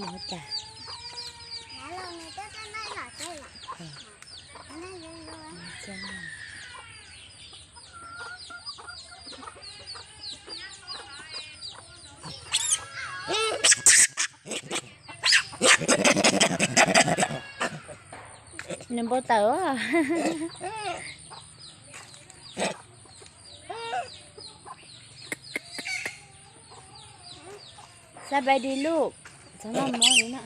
Mus cas. Nws npau taws. Xab pais di lub, txhob noj mov li na.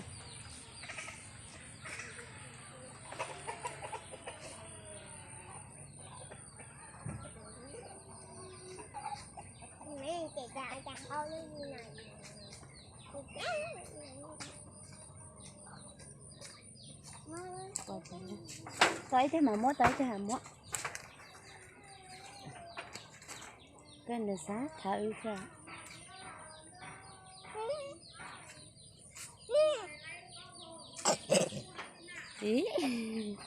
Tau ib teg mas muab, tau ib teg mas muab. Koj nws xav thav wb thiab. Ib.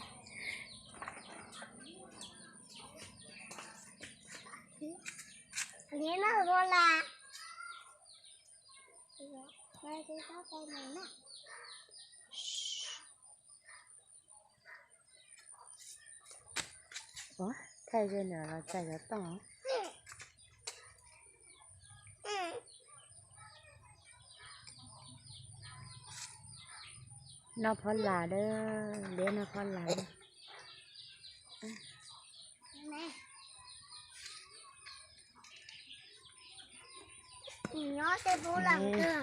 Ua, thaij ze nws los txais cov tooj. Noj phab las dab, liab noj phab las. Nyob tej pub lam kawg.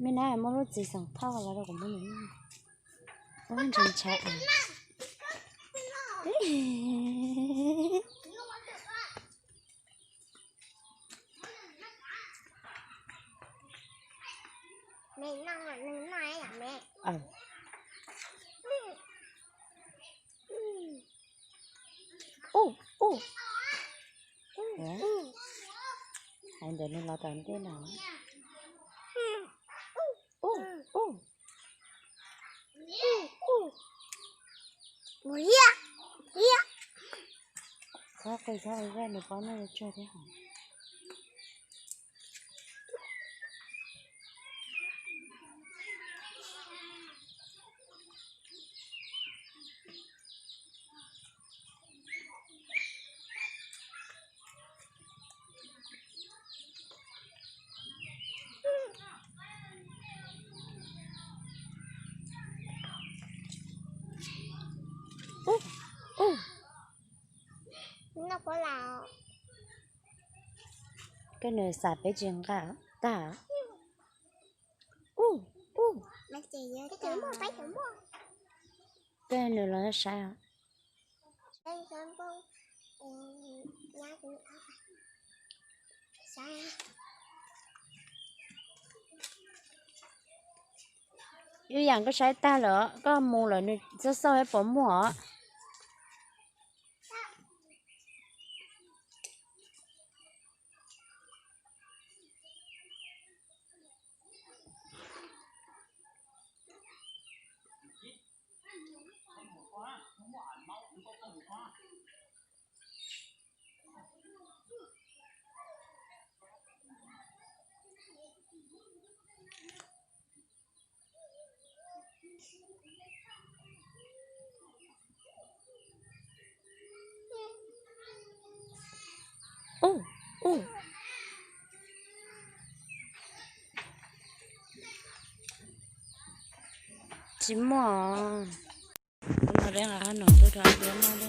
Me na muab lub txiv xeem thauj los rau kuv muab nws. Ua ntshai ntshai. Ub, ub. Hais ntawd nws los tom ntej no. Ub, ub. Txhob qis, txhob qis, nws paub noj tsawg thiab hos. Koj nws xam peb tsis nqa tag. Koj nws los saib. Ib yam koj saib tag lawm, koj mus lawm nws xauj xauj pom muaj os. Ub, ub. Tsis muaj. Ua no peb nqa qab no tuaj rau peb noj.